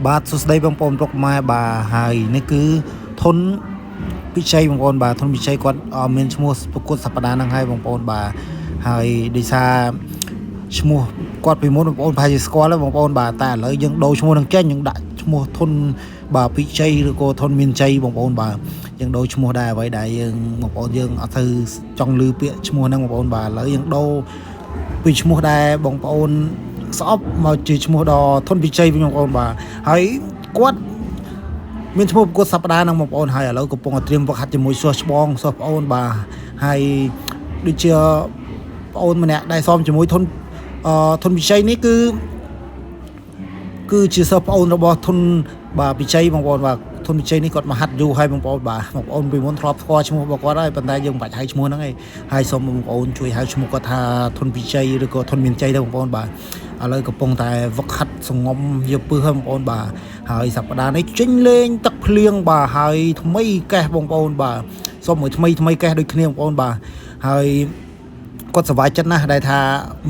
បាទសួស្តីបងប្អូនប្រុកម៉ែបាទហើយនេះគឺធុនពិជ័យបងប្អូនបាទធុនពិជ័យគាត់អមានឈ្មោះប្រកួតសប្តាហ៍ហ្នឹងហើយបងប្អូនបាទហើយដោយសារឈ្មោះគាត់ពីមុនបងប្អូនប្រហែលជាស្គាល់ហើយបងប្អូនបាទតែឥឡូវយើងដូរឈ្មោះនឹងចេញយើងដាក់ឈ្មោះធុនបាទពិជ័យឬក៏ធុនមានជ័យបងប្អូនបាទយើងដូរឈ្មោះដែរអ្វីដែលយើងបងប្អូនយើងអត់ទៅចង់ឮពាក្យឈ្មោះហ្នឹងបងប្អូនបាទឥឡូវយើងដូរពីឈ្មោះដែរបងប្អូនស្អប់មកជាឈ្មោះដល់ធុនពិជ័យវិញបងប្អូនបាទហើយគាត់ មានឈ្មោះប្រកួតសប្តាហ៍ហ្នឹងបងប្អូនហើយឥឡូវកំពុងតែត្រៀមវឹកហាត់ជាមួយសិស្សច្បងសិស្សប្អូនបាទហើយដូចជាប្អូនម្នាក់ដែលសមជាមួយធុនអឺធុនពិជ័យនេះគឺគឺជាសិស្សប្អូនរបស់ធុនបាទពិជ័យបងប្អូនបាទធុនពិជ័យនេះគាត់មកហាត់យូរហើយបងប្អូនបាទបងប្អូនពីមុនធ្លាប់ស្គាល់ឈ្មោះរបស់គាត់ហើយប៉ុន្តែយើងមិនបាច់ហៅឈ្មោះហ្នឹងឯងហើយសូមបងប្អូនជួយហៅឈ្មោះគាត់ថាធុនពិជ័យឬក៏ធុនមានជ័យទៅបងប្អូនបាទឥឡូវកំពុងតែវឹកហាត់សងំយកពឹសហើយបងប្អូនបាទហើយសប្តាហ៍នេះចេញលេងទឹកភ្លៀងបាទហើយថ្មីកេះបងប្អូនបាទសូមមួយថ្មីថ្មីកេះដូចគ្នាបងប្អូនបាទហើយគាត់សប្បាយចិត្តណាស់ដែលថា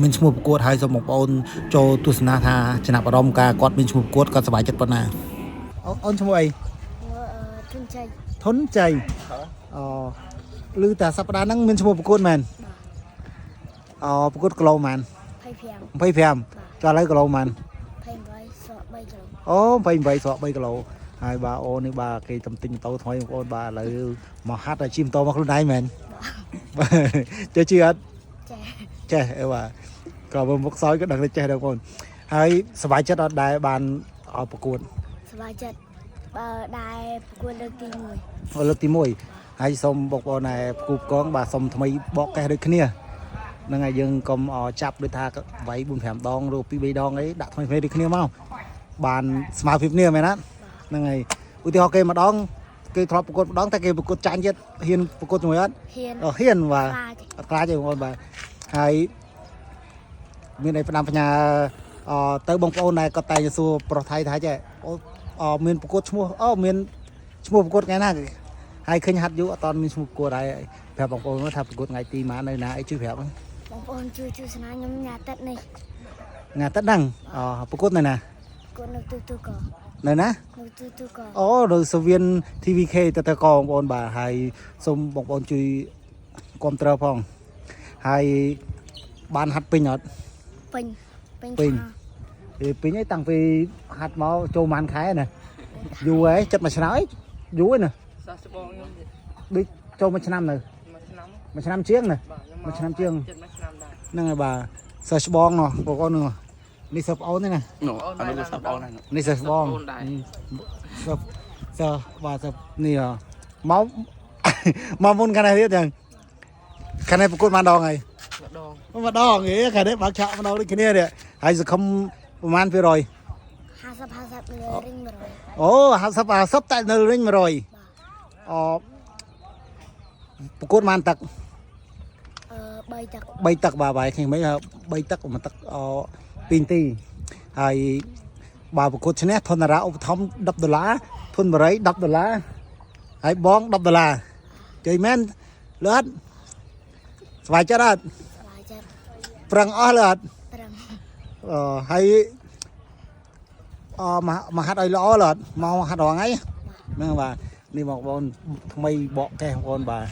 មានឈ្មោះប្រកួតហើយសូមបងប្អូនចូលទស្សនាថាចំណាប់អារម្មណ៍ការគាត់មានឈ្មោះប្រកួតគាត់សប្បាយចិត្តប៉ុណ្ណាអូនឈ្មោះអី ធុនជ័យ ធុនជ័យអូឮតែសប្តាហ៍ហ្នឹងមានឈ្មោះប្រកួតមែនអូប្រកួតគីឡូម៉ាន 25 25ចុះឥឡូវគីឡូម៉ាន 28ស្រក3គីឡូ អូ28ស្រក3គីឡូហើយបាទអូននេះបាទគេតំទិញម៉ូតូថ្មីបងប្អូនបាទឥឡូវមកហាត់ឲ្យជិះម៉ូតូមកខ្លួនឯងមែនចេះជិះអត់ ចេះ ចេះអីបាទក៏មើលមុខសោយក៏ដឹងថាចេះដែរបងប្អូនហើយសប្បាយចិត្តអត់ដែរបានអោប្រកួត សប្បាយចិត្តបើដែរប្រកួតលើកទី1 លើកទី1ហើយសូមបងប្អូនដែលផ្គូផ្គងបាទសូមថ្មីបកកេះដូចគ្នាហ្នឹងហើយយើងកុំចាប់ដូចថាវាយ4 5ដងឬ2 3ដងអីដាក់ថ្មីថ្មីដូចគ្នាមកបានស្មើភាពគ្នាមែនណាហ្នឹងហើយឧទាហរណ៍គេម្ដងគេធ្លាប់ប្រកួតម្ដងតែគេប្រកួតចាញ់ទៀតហ៊ានប្រកួតជាមួយអត់ ហ៊ាន អូហ៊ានបាទ ខ្លាច អត់ខ្លាចទេបងប្អូនបាទហើយមានអីផ្ដាំផ្ញើអទៅបងប្អូនដែលគាត់តែងសួរប្រុសថៃថាចេះអូអមានប្រកួតឈ្មោះអូមានឈ្មោះប្រកួតថ្ងៃណាហើយឃើញហាត់យូរអត់តមានឈ្មោះប្រកួតហើយប្រាប់បងប្អូនថាប្រកួតថ្ងៃទីម៉ាននៅណាអីជួយប្រាប់ហ្នឹង បងប្អូនជួយទស្សនាខ្ញុំញ៉ាទឹកនេះ ថ្ងៃអាទិត្យហ្នឹងអូប្រកួតនៅណា ប្រកួតនៅទូទូក នៅណា នៅទូទូក អូនៅសវៀន TVK តតកបងប្អូនបាទហើយសូមបងប្អូនជួយគ្រប់គ្រងផងហើយបានហាត់ពេញអត់ ពេញពេញ ពេញ ពេលពេញឯងតាំងពីហាត់មកចូលប្រហែលខែណាយូរហើយចិត្តមួយឆ្នាំអីយូរហើយណា សោះច្បងខ្ញុំ ដូចចូលមួយឆ្នាំនៅ មួយឆ្នាំ មួយឆ្នាំជាងណា បាទខ្ញុំ មួយឆ្នាំជាង ចិត្តមួយឆ្នាំដែរ ហ្នឹងហើយបាទសិស្សច្បងនោះបងប្អូននោះនេះសិស្សប្អូនទេណា នោះអានោះសាប់អូនហ្នឹង នេះសិស្សច្បងសិស្សសិស្សបាទសិស្សនេះហ៎មក មកមុនខាងនេះទៀតចឹងខាងនេះប្រកួតបានដងហើយ ម្ដង ម្ដងហេខាងនេះបើកឆាកម្ដងដូចគ្នានេះហើយសង្ឃឹមប្រហែលភាគរយ 50 50លើរិញ100 អូ50 50តែនៅរិញ100អូប្រកួតបានទឹក អឺ3ទឹក 3ទឹកបាទបាយខ្ញុំមិន3ទឹកមួយទឹកអ2នាទីហើយបើប្រកួតឈ្នះធនរាឧបត្ថម្ភ10ដុល្លារធនបរិយ10ដុល្លារហើយបង10ដុល្លារជ័យមែនលឿនស្វាយចិត្តអត់ សប្បាយចិត្ត ប្រឹងអស់លឿនអត់ ប្រឹង អហើយអមកមកហាត់ឲ្យល្អលឿនអត់មកហាត់រាល់ថ្ងៃហ្នឹងបាទនេះបងប្អូនថ្មីបកកេះបងប្អូនបាទ